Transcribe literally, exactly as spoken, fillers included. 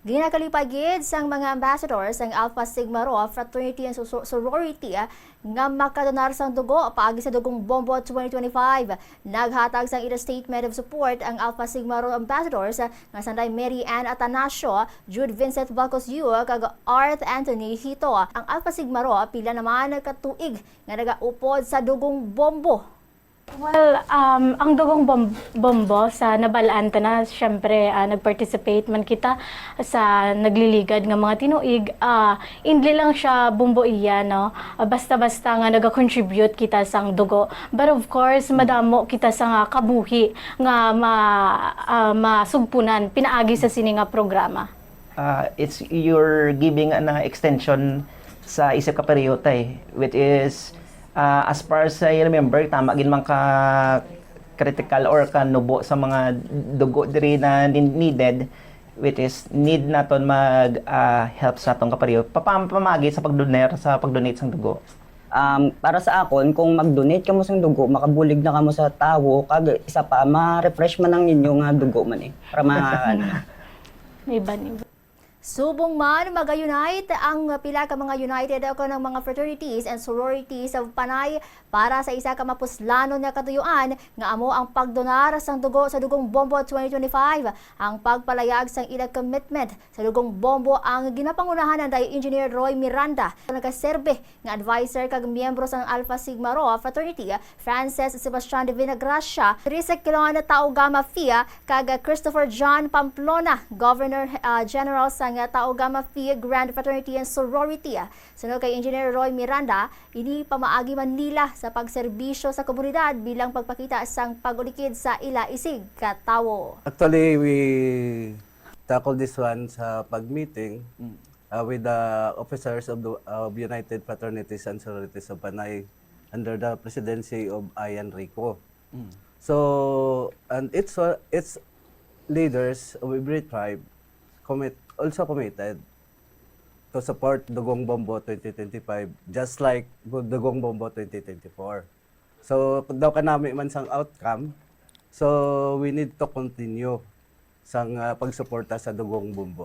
Ginakalipay gid sang mga ambassadors ang Alpha Sigma Rho fraternity and so- sorority, ah, nga makadonar sang dugo paagi sa Dugong Bombo twenty twenty-five. Naghatag sang ila statement of support ang Alpha Sigma Rho ambassadors, ah, nga sanday Mary Ann Atanasio, Jude Vincent Bacos Yu, kag Art Anthony Hito. Ang Alpha Sigma Rho pila naman ka tuig nga nagaupod sa Dugong Bombo. Well, um, ang Dugong Bom- Bombo sa nabalaan ta na, syempre, ah, nag-participate man kita sa nagliligad nga mga tinuig. Ah, indli lang siya bombo iya, no? Ah, basta-basta nga nagakontribute kita sang dugo. But of course, madamo kita sa nga kabuhi nga ma, ah, masugpunan pinaagi sa sini nga programa. Ah, it's, you're giving an, ah, extension sa isip ka periota, eh, which is, ah, as far as I remember, tama gid man ka critical or ka nubo sa mga dugo diri na ni- needed, which is need naton mag, ah, help sa atong kapariyo. Papam-, pamagi sa pagdoner, sa pag-donate sang dugo. Um, para sa akon, kung mag-donate kamo sang dugo, makabulig na kamo sa tawo, kag isa pa, ma-refresh man ang inyo nga dugo man eh. Para ma-, ano. May ban-, Subong man mag-unite ang pila ka mga united o kanang mga fraternities and sororities sa Panay para sa isa ka mapuslanon nga katuyuan nga amo ang pagdonar sang dugo sa Dugong Bombo twenty twenty-five, ang pagpalayag sang ila commitment sa Dugong Bombo ang ginapangunahan ni Engineer Roy Miranda, nagaserbe nga adviser kag miyembro sang Alpha Sigma Rho fraternity, Frances Sebastian de Vinagracia, Teresa Quilon, Tau Gamma Phi, kag Christopher John Pamplona, Governor, ah, General sang Tau Gamma Phi Grand Fraternity and Sorority. Suno kay Engineer Roy Miranda, ini pamaagi man nila sa pagserbisyo sa komunidad bilang pagpakita sang pag-ulikid sa ila isig ka tawo. Actually, we tackle this one sa pag-meeting, mm, uh, with the officers of the, of United Fraternities and Sororities of Panay under the presidency of Ian Rico. Mm. So, and its, uh, its leaders of every tribe commit, also committed to support Dugong Bombo twenty twenty-five, just like Dugong Bombo twenty twenty-four. So, daw kanami man sang outcome, so we need to continue sang, ah, pagsuporta sa Dugong Bombo.